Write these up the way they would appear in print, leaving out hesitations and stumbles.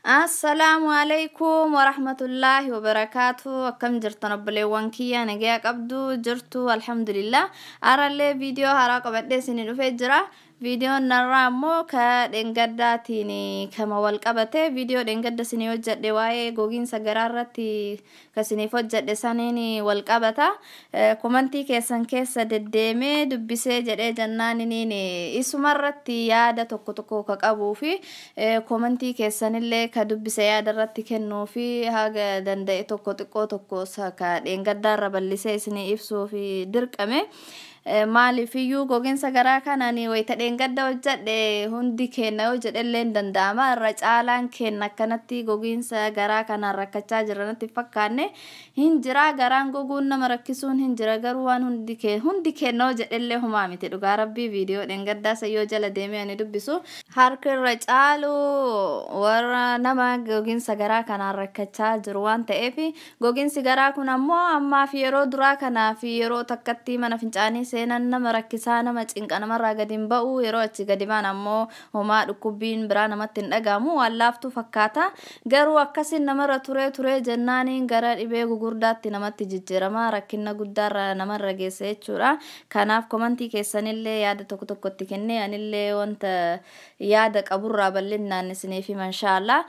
Assalaamu alaikum warahmatullaahi wabarakaatu. Akkam jirtan, obboleewwan kiyya? Nagayaa qabdu jirtu? Alhamdulillah. Arallee viidiyoo haaraa qabadhee isinii dhufee jira. Viidiyoon narraa ammoo ka dheengaddaatiin kama wal qabate, viidiyoo dheengadda isinii hojjedhe waa'ee gogiinsa garaa irratti ka isiniif hojjedhe saniin wal qabata. Komantii keessan keessa deddeemee dubbisee jedhee jennaaniniin isumarratti yaada tokko tokko ka qabuu fi komantii keessanillee ka dubbise yaada irratti kennuu fi haga danda'e tokko xiqqoo tokko ka dheengaddaarra bal'isee isinii ibsuu fi dirqame. Maaliifiyyuu gogiinsa garaa kanaan wayita dheengadda hojjedhe, hundi kenna yoo jedhellee hin danda'ama, irra caalaan kenna akkanatti gogiinsa garaa kanaan rakkachaa jira natti fakkaanne. Hin jira, garaan goguun nama rakkisuun hin jira, garuu waan hundi kenna yoo jedhellee humaa miti. Dhugaa Rabbii, viidiyoo dheengaddaa sayyoo jala deemee ani dubbisu, harka irra caalu warra nama gogiinsa garaa kanaan rakkachaa jiru waan ta'eef, gogiinsi garaa kun ammoo ammaaf yeroo duraa kanaaf yeroo takkatti mana fincaanii seenan nama rakkisaa, nama cinqa, namarraa gadi hin ba'u. Yeroo achi gadi ba'an ammoo homaa dhukkubbiin biraa namatti hin dhagahamu, waan laaftuu fakkaata. Garuu akkasiin namarra turee turee jennaaniin gara dhibee gugurdaatti namatti jijjiirama, rakkina guddaarra namarra geessa jechuudha. Kanaaf komantii keessanillee yaada tokko tokkotti kennee, anillee wanta yaada qaburraa bal'inaan isiniif hima, inshaallah.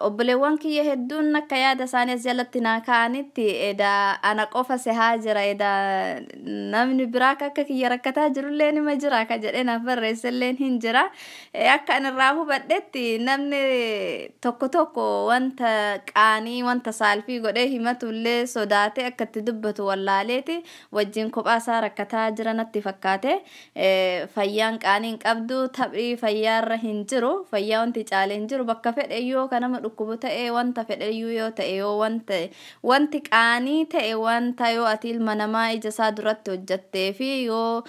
Obboleewwan kiyya hedduun akka yaada isaanii as jalatti naa ka'anitti, edaa ana qofa sehaa jira, edaa namni biraa akka kiyya rakkataa jirullee nima jira ka jedhee naaf barreessellee hin jira. Akka ani irraa hubadhetti, namni tokko tokko wanta qaanii, wanta saalfii godhee himatullee sodaatee akka itti dubbatu wallaaleeti wajjin kophaa isaa rakkataa jira natti fakkaate. Fayyaan qaanii hin qabdu, taphii fayyaarra hin jiru, fayyaa wanti caalee hin jiru. Bakka fedhe yoo ka nama dhukkubu ta'e, wanta fedheyyuu yoo ta'e, yoo wanta wanti qaanii ta'e, wanta yoo ati ilma namaa ija isaa duratti hojjattee fi yoo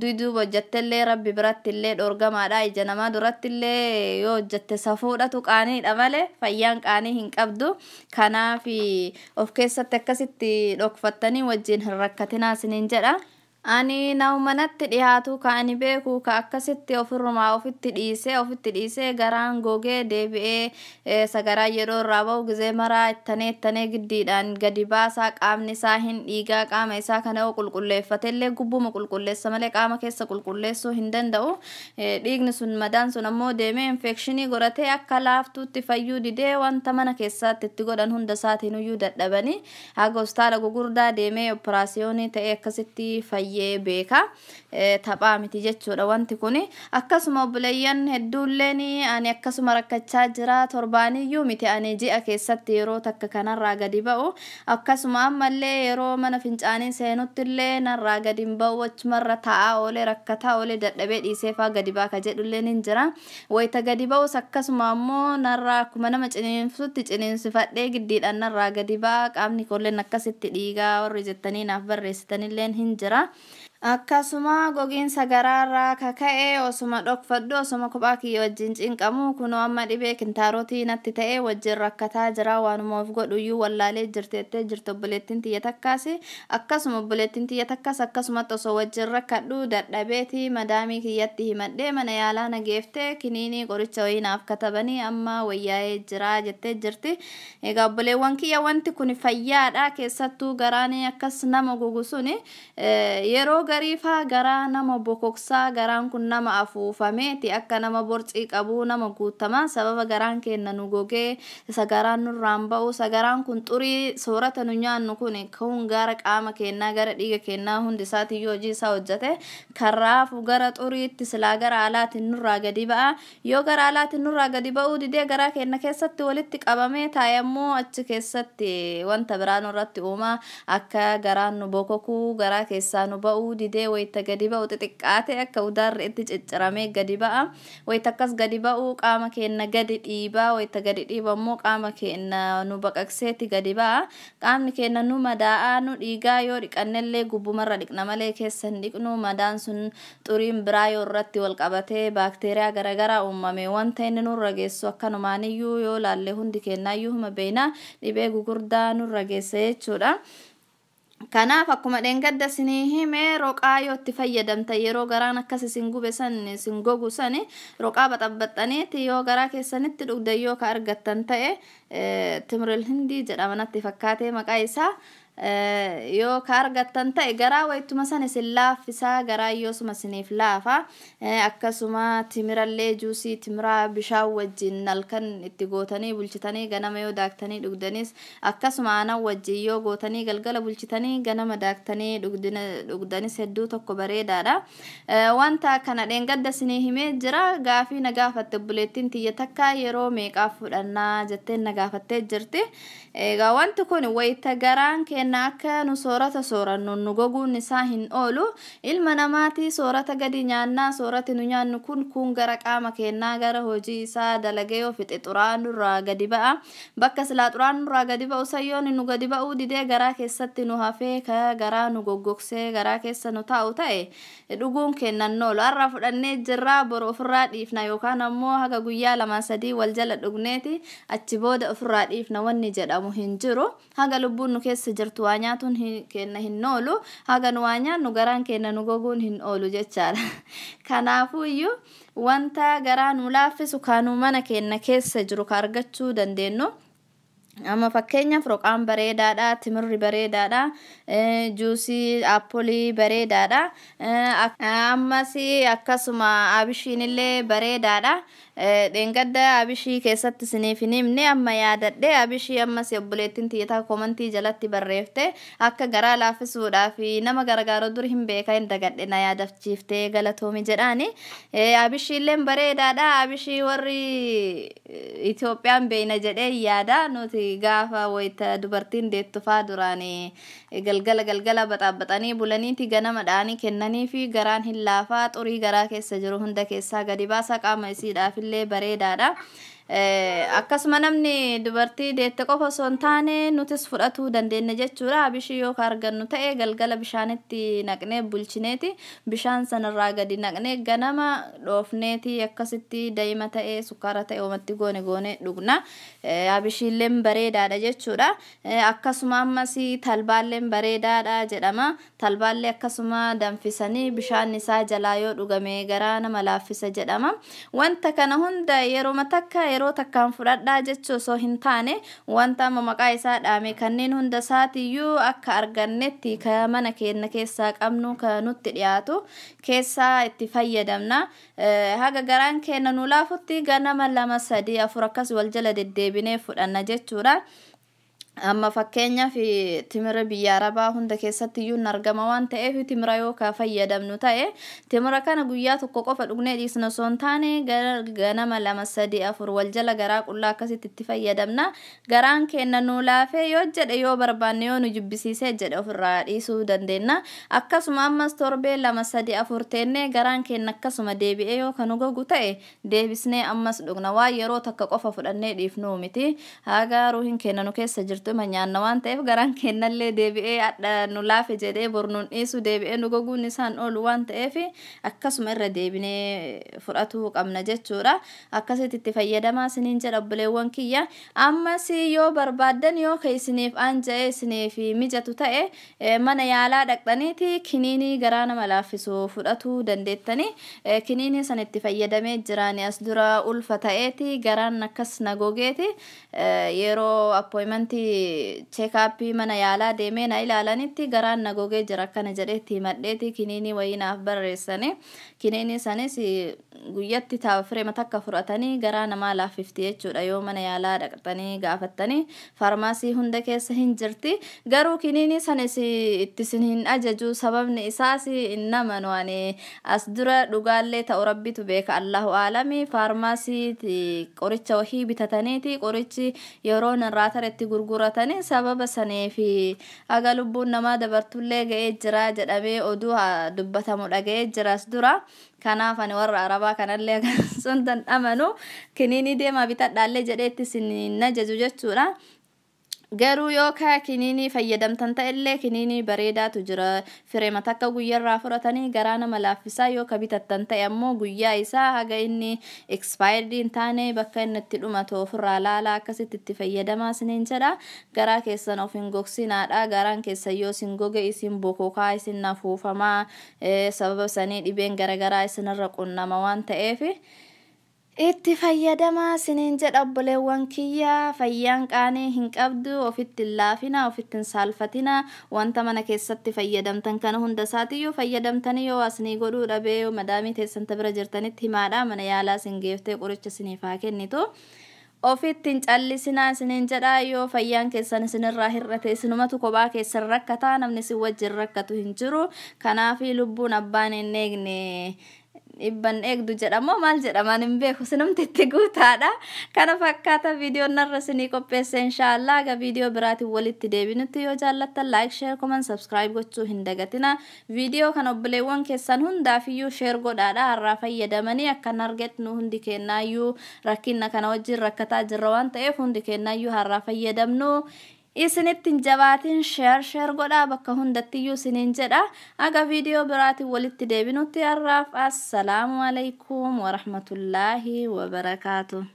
duuba hojjattellee Rabbi biratti illee dhoorgamaadha. Ija namaa duratti illee yoo hojjatte safuudhatu qaaniidha malee fayyaan qaanii hin qabdu. Kanaaf of keessatti akkasitti dhokfattanii wajjin hin rakkatinaa isiniin jedha. Ani nama natti dhiyaatu ka ani beeku ka akkasitti ofirrumaa ofitti dhiisee garaan gogee deebi'ee sagaraa yeroo irraa ba'u gizee maraa ittanee ittanee giddiidhaan gadi baasaa, qaamni isaa hin dhiigaa. Qaama isaa kana yoo qulqulleeffatellee gubbuma qulqulleessa malee qaama keessa qulqulleessuu hin danda'u. Dhiigni sun, madaan sun ammoo deemee infekshinii godhatee akka laaftuutti fayyuu didee, wanta mana keessaatti itti godhan hunda isaatiin iyyuu dadhabanii haga hospitaala gugurdaa deemee operaasiyoonii ta'ee akkasitti fayyee beeka. Taphaa miti jechuudha wanti kun. Akkasuma obboleeyyan hedduulleen ani akkasuma rakkachaa jira, torbaaniyyuu miti, ani ji'a keessatti yeroo takka kanarraa gadi ba'u, akkasuma ammallee yeroo mana fincaanii seenuttillee narraa gadi hin ba'u, achumarra taa'aa oolee, rakkataa oolee, dadhabee dhiisee faa gadi ba'a ka jedhulleen hin jira. Wayita gadi ba'us akkasuma ammoo narraa akkuma nama ciniinsutti ciniinsifadhee giddiidhaan narraa gadi ba'a, qaamni koolleen akkasitti dhiigaa warri jettanii naaf barreessitanilleen hin jira. Akkasuma gogiinsa garaarraa kaka'e osuma dhokfadhu, osuma kophaa kiyya wajjin cinqamu, kunoo amma dhibee kintaarotii natti ta'e wajjin rakkataa jira, waanuma of godhuyyuu wallaalee jirti jettee jirti obboleettiin tiyya takkaas. Akkasuma obboleettiin tiyya takkaas akkasumatti osoo wajjin rakkadhu dadhabeeti madaamii kiyyatti himadhee, mana yaalaa na geeftee, kiniinii qoricha wayii naaf katabanii amma wayyaa'ee jira jettee jirti. Egaa obboleewwan kiyya, wanti kun fayyaadha. Keessattuu garaan akkas nama gogu suni yeroo gariifaa garaa nama bokoksaa, garaan kun nama afuufameeti, akka nama borcii qabuu nama guutamaa. Sababa garaan keenya nu gogee isa garaan nurraan ba'u, isa garaan kun xurii soorata nu nyaannu kun gara qaama keenyaa, gara dhiiga keenyaa hundi isaatiyyuu hojii isaa hojjete karraafu gara xuriitti silaa gara alaatiin nurraa gadi ba'a. Yoo gara alaatiin nurraa gadi ba'uu didee garaa keenya keessatti walitti qabamee taa'e ammoo, achi keessatti wanta biraa nurratti uumaa, akka garaan nu bokokuu, garaa keessaa nu ba'uu didee, wayita gadi ba'u xixiqqaate akka udaarri itti cicciramee gadi ba'a. Wayita akkas gadi ba'u qaama keenya gadi dhiibaa, wayita gadi dhiiba immoo qaama keenya nu baqaqseeti gadi ba'a. Qaamni keenya nu madaa'aa, nu dhiigaa. Yoo dhiqannellee gubbumarra dhiqna malee keessa hin dhiqnu. Madaan sun xuriin biraa yoo irratti wal qabatee baakteeriyaa garaagaraa uumame, wanta inni nurra geessu akkanumaaniyyuu yoo laalle hundi keenyaayyuu huma beekna, dhibee gugurdaa nurra geessa jechuudha. Kanaaf akkuma dheengadda isinii hime, roqaa yoo itti fayyadamtan, yeroo garaan akkas isin gube san, isin gogu san, roqaa baxabbaxaniiti yoo garaa keessanitti dhugdan, yoo ka argattan ta'e, timril hindii jedhama natti fakkaatee maqaa isaa, yoo ka argattan ta'e garaa wayituma san isin laaffisaa, garaa yoosuma isiniif laafa. Akkasuma timirallee, juusii timiraa bishaan wajjin halkan itti gootanii bulchitanii ganama yoo daaktanii dhugdanis, akkasuma aanan wajjin yoo gootanii galgala bulchitanii ganama daaktanii dhugdanis hedduu tokko bareedaadha. Wanta kana dheengadda isinii himee jira. Gaafii na gaafatte obboleettiin tiyya takka, yeroo meeqaaf fudhannaa jetteen na gaafattee jirti. Egaa wanti kun wayita garaan keenya akka nu soorata soorannu nu goguun isaa hin oolu. Ilma namaati, soorata gadi nyaannaa, soorati nu nyaannu kun gara qaama keenyaa gara hojii isaa dalagee yoo fixe xuraa'aa nurraa gadi ba'a. Bakka silaa xuraa'aan nurraa gadi ba'u sayyoon nu gadi ba'uu didee garaa keessatti nu hafee, ka garaa nu goggogsee garaa keessa nu taa'u ta'e, dhuguun kennan oolu. Har'a fudhannee jirraa, boru ofirraa dhiifna yookaan ammoo haga guyyaa 2 3 wal jala dhugneeti achi booda ofirraa dhiifna wanni jedhamu hin jiru. Haga lubbuun nu keessa jirtu waa nyaatuun kenna hin oolu. Haga nu waa nyaannu garaan keenya nu goguun hin oolu jechaadha. Kanaafuu iyyuu wanta garaa nu laaffisu kaanuu mana keenya keessa jiru ka argachuu dandeenyu. Amma fakkeenyaaf roqaan bareedaadha, timirri bareedaadha, juusii aappolii bareedaadha. Ammas akkasuma abishiinillee bareedaadha. Dheengadda abishii keessatti isiniif hin himne, amma yaadadhe. Abishii ammas obboleettiin tiyyataa komantii jalatti barreefte, akka garaa laaffisuudhaaf nama gargaaru dur hin beeka, hin dagadhe, na yaadachiiftee galatoomi jedhaani. Abishiilleen bareedaadha. Abishii warri Itoophiyaan beeyna jedhee yaada. Nuti gaafa wayita dubartiin deettu faa duraan galgala galgala baxaabaxanii bulaniiti ganama dha'anii kennanii fi garaan hin laafaa, xurii garaa keessa jiru hunda keessaa gadi baasa, qaama isiidhaafillee bareedaadha. Akkasuma namni dubartii deette qofa osoo hin taane nutis fudhatuu dandeenya jechuudha. Abishii yoo ka argannu ta'e galgala bishaanitti naqnee bulchineeti bishaan sanarraa gadi naqnee ganama dhoofneeti akkasitti daa'ima ta'e, sukkaara ta'e, oomatti goone goone dhugna. Abishiilleen bareedaadha jechuudha. Akkasuma ammas talbaalleen bareedaadha jedhama. Talbaallee akkasuma danfisanii bishaan isaa jalaa yoo dhugame garaa nama laaffisa jedhama. Wanta kana hunda yeroo takka yeroo takkaan fudhadhaa jechuu osoo hin taane, wanta amma maqaa isaa dhaame kanneen hunda isaatiiyyuu akka argannetti ka mana keenya keessaa qabnu, ka nutti dhiyaatu keessaa itti fayyadamna. Haga garaan keenya nu laafutti ganama 2 3 4 akkas wal jala deddeebinee fudhanna jechuudha. Amma fakkeenyaaf timira biyya arabaa hunda keessatti iyyuu hin argama waan ta'eef, timira yoo ka fayyadamnu ta'e timira kana guyyaa tokko qofa dhugnee dhiisna osoo hin taane, ganama 2 3 4 wal jala garaa qullaa akkasitti itti fayyadamna. Garaan keenya nu laafee yoo jedhe, yoo barbaanne, yoo nu jibbisiisee jedhe ofirraa dhiisuu dandeenya. Akkasuma ammas torbee 2 3 4 teennee garaan keenya akkasuma deebi'ee yoo kan nu gogu ta'e deebisnee ammas dhugna. Waan yeroo takka qofa fudhannee dhiifnuu miti. Haga ruuhin keenya nu keessa jirtu nyaanna waan ta'eef, garaan keenyallee deebi'ee hadha nu laafe jedhee bor nuun dhiisu, deebi'ee nu goguun isaan oolu waan ta'eef, akkasuma irra deebinee fudhatuu qabna jechuudha. Akkasitti itti fayyadamaa isiniin jedha, obboleewwan kiyya. Ammas yoo barbaaddan, yoo ka isiniif aanja'ee isiniif mijatu ta'e, mana yaalaa dhaqxaniiti kiniinii garaa nama laaffisu fudhatuu dandeettanii. Kiniinii san itti fayyadamee jiraani. As dura ulfa ta'eeti garaan akkas na gogeeti, yeroo appointmentii check-upii mana yaalaa deemee na ilaalanitti garaan na gogee jira akkana jedheetti himadheeti kiniinii wayii naaf barreessani. Kiniinii sanis guyyatti fireema takka fudhatanii garaa namaa laaffifti jechuudha. Yoo mana yaalaa dhaqxanii gaafattanii faarmaasii hunda keessa hin jirti. Garuu kiniinii sanis itti isin hin ajaju, sababni isaas hin namanu ani. As dura dhugaallee ta'u rabbitu beeka, allahu aalami. Faarmaasii qoricha wahii bitataniiti qorichi yeroo irraa taretti gurguratanii sababa saniif haga lubbuun namaa dabartullee ga'ee jira jedhamee oduu dubbatamu dhaga'ee jiras dura. Kanaaf ani warra arabaa kanallee sun amanu, kiniinii deemaa bitadhaallee jedheetti isin hin ajaju jechuudha. Garuu yoo kaa kiniinii fayyadamtan ta'ellee, kiniinii bareedaatu jira. Fireema takka guyyaarraa fudhatanii garaa nama laaffisaa. Yoo ka bitattan ta'e ammoo guyyaa isaa haga inni expired hin taane bakka inni itti dhumatu ofirraa laala, akkasitti itti fayyadamaa isiniin jedha. Garaa keessan of hin gogsinaadha. Garaan keessan yoo isin goge isin bokokaa, isin nafuufamaa, sababa sanii dhibeen garaagaraa isinirra qunnama waan ta'eef. Itti fayyadamaa isiniin jedha, obboleewwan kiyya. Fayyaan qaanii hin qabdu. Ofitti hin laafina, ofitti hin saalfatina. Wanta mana keessatti fayyadamtan kana hunda isaatiyyuu fayyadamtanii yoo asinii godhuu dhabee, yoo madaamii teessanta bira jirtanitti himaadha, mana yaalaa isin geeftee qoricha isiniif haa kennitu. Ofitti hin callisinaa isiniin jedha. Yoo fayyaan keessan isinirraa hir'ate isinumatu kophaa keessan rakkataa, namni isin wajjin rakkatu hin jiru. Kanaaf lubbuun abbaan hin eegne dhibban eegdu jedhamoo maal jedhamaan hin beeku, sinumti itti guutaadha. Kana fakkaata viidiyoon narra isinii qopheesse. Inshaallah aga viidiyoo biraatiin walitti deebinutti, yoo jaallattan like, share, comment, subscribe gochuu hin dagatina. Viidiyoo kana obboleewwan keessan hundaafiyyuu share godhaadha, har'aa fayyadamanii akkan argatnu. Hundi kennaayyuu rakkina kana wajjin rakkataa jirra waan ta'eef, hundi kennaayyuu har'aa fayyadamnu. Isinitti hin jabaatin, share share godhaa bakka hundattiyyuu isiniin jedha. Aga viidiyoo biraatiin walitti deebinutti har'aaf assalaamu alaikum warahmatullaahi wabarakaatu.